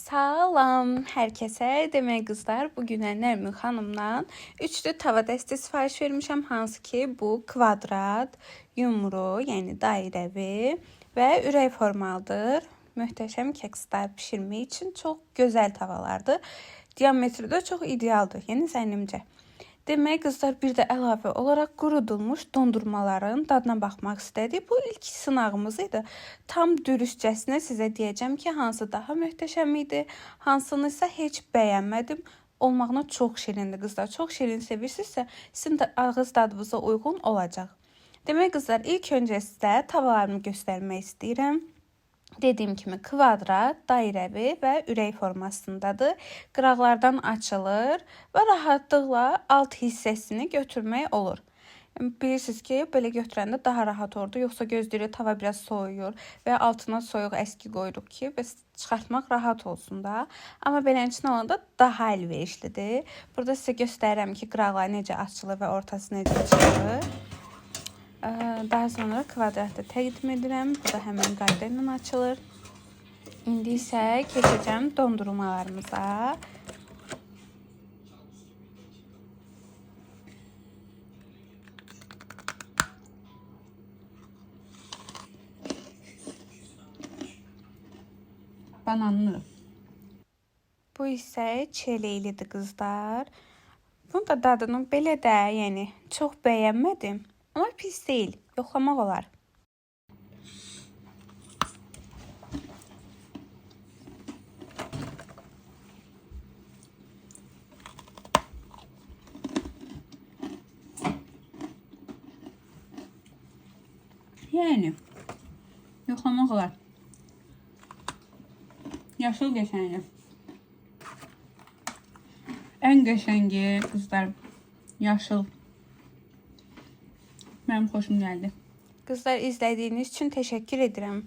Salam hər kəsə. Demək qızlar, bu günə Nərmin xanımdan üçlü tava dəsti sifariş vermişəm. Hansı ki, bu kvadrat, yumru, yəni dairəvi və ürək formalıdır. Möhtəşəm kekslər pişirmək üçün çox gözəl tavalardır. Diametri də çox idealdır, yəni zənnimcə. Demək qızlar, bir də əlavə olaraq qurudulmuş dondurmaların dadına baxmaq istədik. Bu ilk sınağımız idi. Tam dürüstcəsinə sizə deyəcəm ki, hansı daha möhtəşəm idi, hansını isə heç bəyənmədim. Olmağına çox şirindir qızlar. Çox şirin sevirsinizsə, sizin də ağız dadınıza uyğun olacaq. Demək qızlar, ilk öncə sizə tavalarımı göstərmək istəyirəm. Dediyim kimi kvadrat, dairəvi və ürək formasındadır. Qıraqlardan açılır və rahatlıqla alt hissəsini götürmək olur. Bilirsiniz ki, belə götürəndə daha rahat olurdu. Yoxsa gözləyirik tava biraz soyuyur və altına soyuq əski qoyuruq ki, bəs çıxartmaq rahat olsun da. Amma beləncə olanda daha əlverişlidir. Burada sizə göstərirəm ki, qıraqlar necə açılır və ortası necə çıxır. Daha sonra kvadratı təqdim edirəm. Bu da həmin qayda ilə açılır. İndi isə keçəcəm dondurmalarımıza. Bananlı. Bu isə çeləklidir qızlar. Bunun da dadını belə də, yəni çox bəyənmədim. Amma pis deyil. Yoxlamaq olar. Yəni yoxlamaq olar. Yaşıl qəşəngdir. Ən qəşəngi qızlar yaşıl. Mənim xoşum gəldi. Qızlar, izlədiyiniz üçün təşəkkür edirəm.